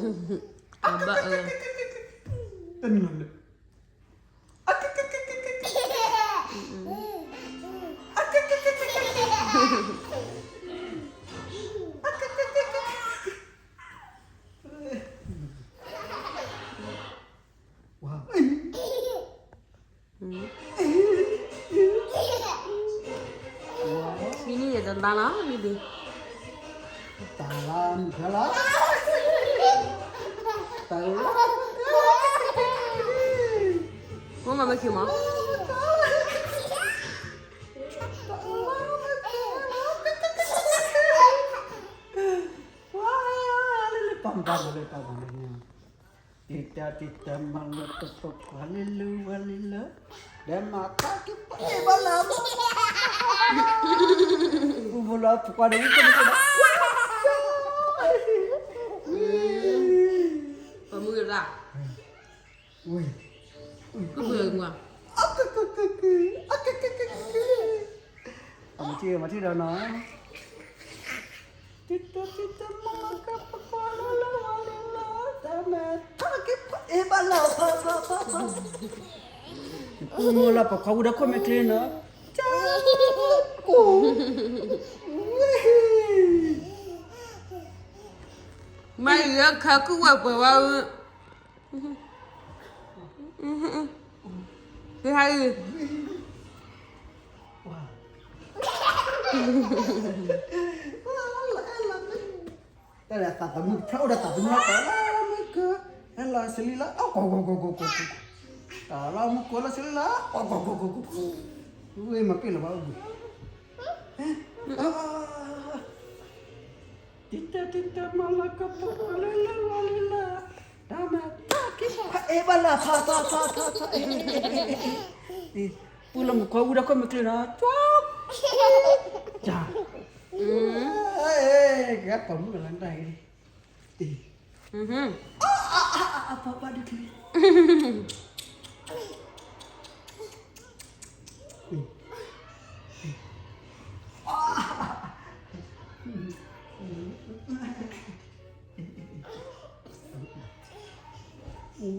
အဘၣ်အၢ, တနံၤလၢ မ့ၢ်န့ၣ်ယတလါလီၤ, မ့ၢ်ဒ်, တၢ်လါမုၢ်ခဲလီၤ, တၢ်လါမုၢ်ခဲလီၤ, မ့ၢ်မၤမ့ၢ်ခံမး, ဝါလၢလၢပၢ်မၤလၢပၢ်မၤလၢ တံတၢ်တံတၢ်မၤလၢပပကွၢ်လၢလၢဝဲလၢ, ဒီးမၤတၢ်က့ၤပှၤအဲၣ်ဘၣ်လၢ, ပူဖိလၢပကွၢ်ဒီးဝံၣ်ကမ့ၢ်က့ၤဒီး, ပမုၢ်ရၣ်, ဝ့ၢ်, ကမၤ, မၤထံၣ်မၤထံၣ်ဒီးနီၤ တံတၢ်တံတၢ်မၤလၢကပကွၢ်လၢလၢဝဲလၢလၢ, တၢ်မၤတၢ်က့ၤပှၤအဲၣ်ဘၣ်လၢ, ပူဖိလၢပကွၢ်ဝံၣ်ဒီးခိၣ်မဲာ်ချ့နီၤ, ကၢ်, ကိၣ်, ဝ့ၢ်, မၤယဲၢ်ခါခုၣ်ဝဲပှဲၤဝဲ, ဟ့ဟါအံၤ, တၢ်လၢသးသမူတဖျၢၣ်အိၣ်ဒီးသးသမူလီၤ, တၢ်လၢမုၢ်ကၢ, ဟဲလီၤစလံလီၤ, အကိၢ်ကိၢ်ကိၢ်ကိၢ်ကိၢ်, တၢ်လၢမုၢ်ကၢလီၤစလံလီၤ, အကိၢ်ကိၢ်ကိၢ်ကိၢ်ကိၢ်, ဝ့ၢ်မၤပ့ၢ်လီၤဘၣ်အိၣ်ဘှံး တံတၢ်တံတၢ်မၤလၢကပကွၢ်လၢလၢ လၢလၢလၢ, တၢ်မၤတၢ်က့ၤပှၤအဲၣ်ဘၣ်လၢ ဖးဖးဖးဖးဖး, ပူလၢမုၢ်ကီၢ်ဝံၤဒီးခိၣ်မဲာ်ချ့နီၤ, ကၢ်, ကၢ်, ကပမုၣ်လၢတၢ်ဂ့ၤ, အပှၤပှၤဒုးချ့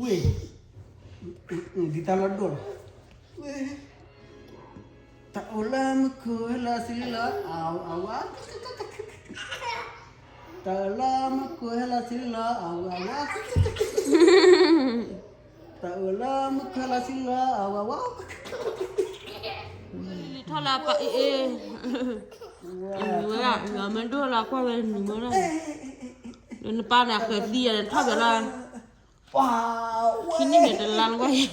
ဝ့ၢ်, ဒ်တၢ်လီၤဒိၣ်လီၤ, ဝ့ၢ်, တၢ်အိၣ်လၢမူခိၣ်ဟဲလီၤစံလီၤ အဝၤ, တၢ်အိၣ်လၢမူခိၣ်ဟဲလီၤစံလီၤ အဝၤ, တၢ်အိၣ်လၢမူခိၣ်ဟဲလီၤစံလီၤ အဝၤ, လံထီၣ်လၢပှၤအ့ၣ်အ့ၣ်, ဝဲဒၣ် မ့ၢ်ဒိၣ်လၢကွၢ်ဝဲနုာ်မ့ၢ်ဒၣ်, နပၢ်န့ၣ်ဃဲၤသံယၤန့ၣ်ထီၣ်က့ၤလီၤ, ခံနံၣ်န့ၣ်တလါလၢကွၢ်ယဲ,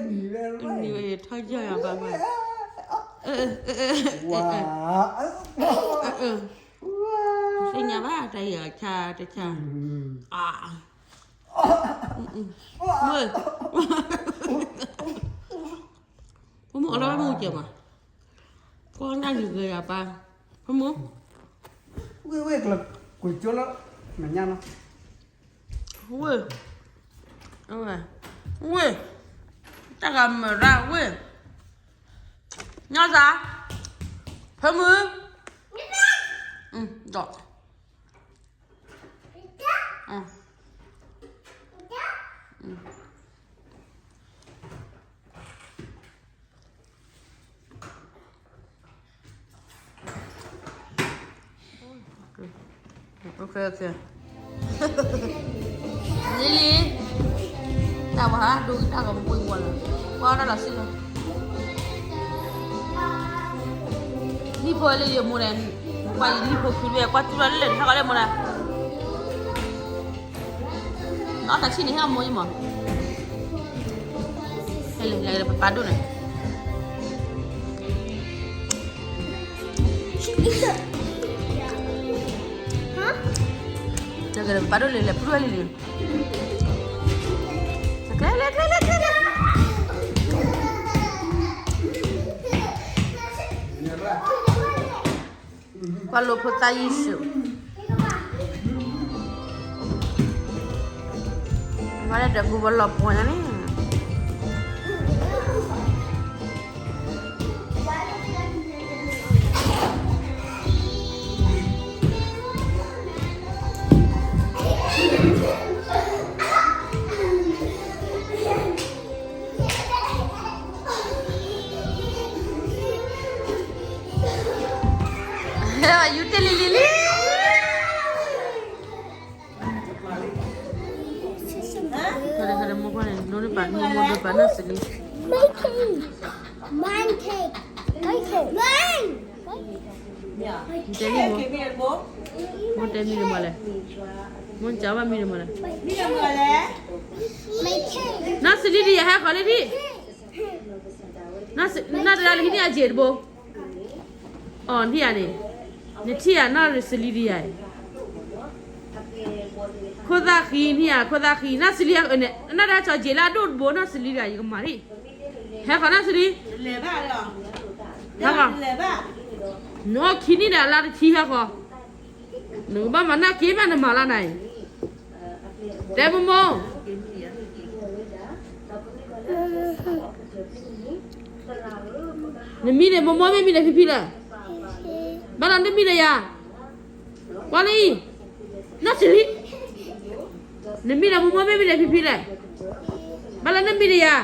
နံၤဝဲထီၣ်ယီၤယၤဘၣ်ဘၣ်, သ့ၣ်ညါဘၣ်တၢ်ယၤဆါတဆါ, ဝဲ, ဖိမုၣ်အလီၢ်မုၢ်ကဲမး, ကွၢ်နၢ်ယုာ်ဂ့ၤယၤပၢ်, ဖိမုၣ်, ဝ့ၢ်ဝ့ၢ်ကျၢၤ, ကွံာ်ကၠိလၢ, နညါနီၤ, ဝ့ၢ်, ဝ့ၢ်, တၢ်ဂၤမၤရၣ်ဝ့ၢ်, ညီသး, ဖိမုၣ်, ဒီး လံလံ, တၢ်ဝဲဟးဒိတၢ်ဂီၤမူပှ့ၤမူလၢ, ကွၢ်တၢ်လီၤဆံလီၤ, လံဖိလၢယမိၢ်န့ၣ်, ကွၢ်ယလံဖိခုဒွဲၣ် ကွၢ်တူၢ်လီၤလၢလၢၢ်ဟဲဃီလၢမိၢ်န့ၣ်, အတၢ်ဆံၣ်န့ၣ်ဟဲအမိၢ်ယမး, ဟဲလၢပပာ်ဒိၣ်န့ၣ် တၢ်ကလဲၤပာ်ဒိၣ်လံ လဲၤဖုၣ်ဝဲလံလံ, ကျဲလဲၤ ကျဲလဲၤ ကျဲလဲၤ, ကွၢ်လိဖိသၣ်ယ့ၣ်ၡူး, မ့ၢ်ဒီးဂူၤဝဲလီၤပှီၢ်ညါန့ၣ်. လံလံလံ ခါဒီးခါဒီး မိၢ်ခွါန့ၣ် ဒိးန့ၢ်ပာ် မိၢ်မိၢ်ဒိးပာ်နီၢ်စလံ Mine cake. Mine cake. Mine. တဲမံၤမ့ၢ် မိၢ်တဲမံၤဒီးမၤလဲၣ်, မိၢ်ကဘၣ်မံၤဒီးမၤလဲၣ်, နီၢ်စလံဒံးယၤဟဲဃီၤလၢထံၣ်, နီၢ်တဂၤလၢဟံးန့ၢ်အစ့ၣ်တဘိ, အီၤနထံၣ်ဧါန့ၣ်, နထံၣ်ဧါ နီၢ်စလံဒံးယၤအံၤ, ခိၣ်သၣ်ဃံနထံၣ်ဧါ ခိၣ်သၣ်ဃံ နီၢ်စလံန့ၣ် နီၢ်တဂၤစီၤစ့ၣ်လၢအဒိၣ်တဘိ နီၢ်စလံတဂၤ ယကမၤထံၣ်, ဟဲဃီၤနီၢ်စလံ, ဟဲဃီၤ, နအိၣ်ခံနံၣ်ဒီးအလါတဆံဟဲဃီၤ, နကဘၣ်မၤနီၢ်က့မး နမၤလၢနၤအံၤ, တဲမိၢ်မိၢ် နမံဒီးမိၢ်မိၢ် မ့ၢ်မံဒီးဖံဖံလဲၣ်, ဘၣ်လီၤနမံဒီးယၤ, ကွၢ်လံ, နီၢ်စလံ, နမံဒီးမိၢ်မိၢ် မ့ၢ်မံဒီးဖံဖံလဲၣ်, ဘၣ်လီၤနမံဒီးယၤ,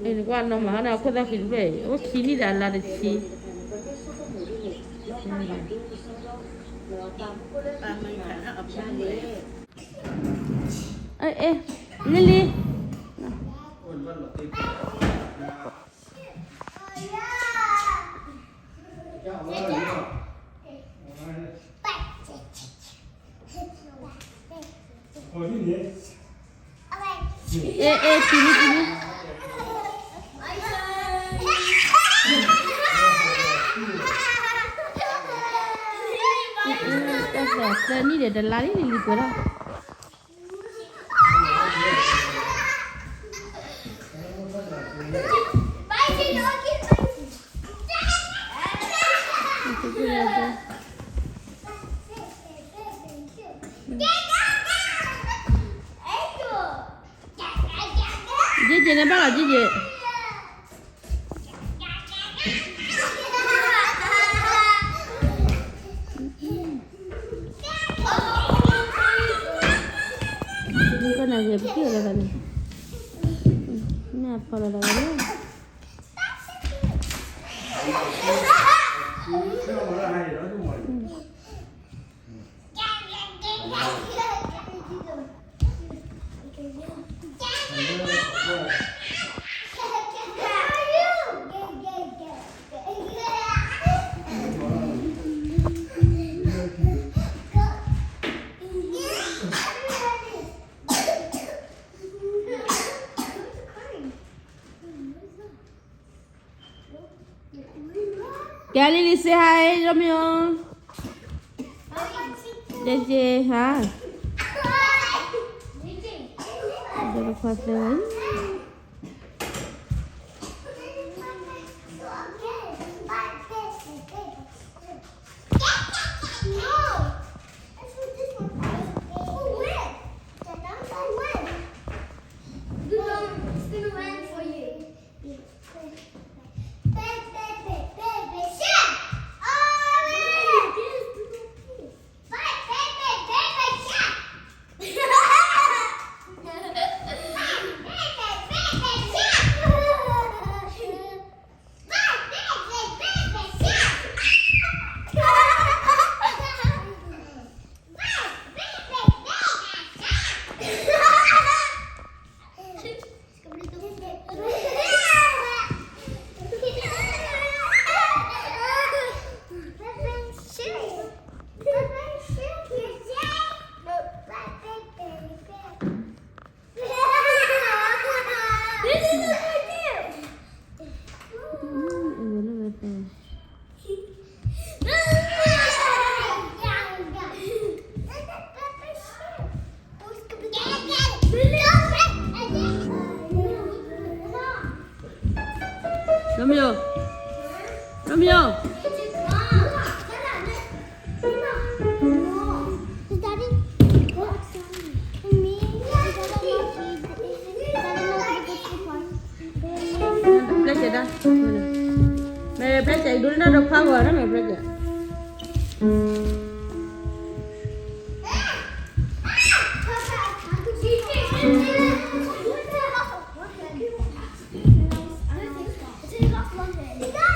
နကွၢ်နီၢ်မၤဟီန့ၣ် အခိၣ်သၣ်ဃံတဖျၢၣ်အံၤ အိၣ်ခံနံၣ်ဒီးအလါတဆံ လံလံ, အဲ အဲ တံၤမံၤ တံၤမံၤ, သၢနံၣ်ဒီးတလါလံ လံၤလံၤပှဲၤထီၣ် က့က့ၤန့ၣ်ဘၣ်လီၤ က့က့ၤ, ကနၣ်က့ၤပက့ၢ်လီၤသးန့ၣ်, မ့ၢ်အဖီလီၤသးန့ၣ် ကဲ Lily, say hi, Romeo. J J, hi. ဒီးခွါသၢဝဲ Romeo, Romeo, ပျဲကဲဒၣ်, မ့ၢ်ပျဲကဲ ဒိးန့ၢ်ဒီးခွါဂီၤ မ့ၢ်ပျဲကဲ Take off one hand.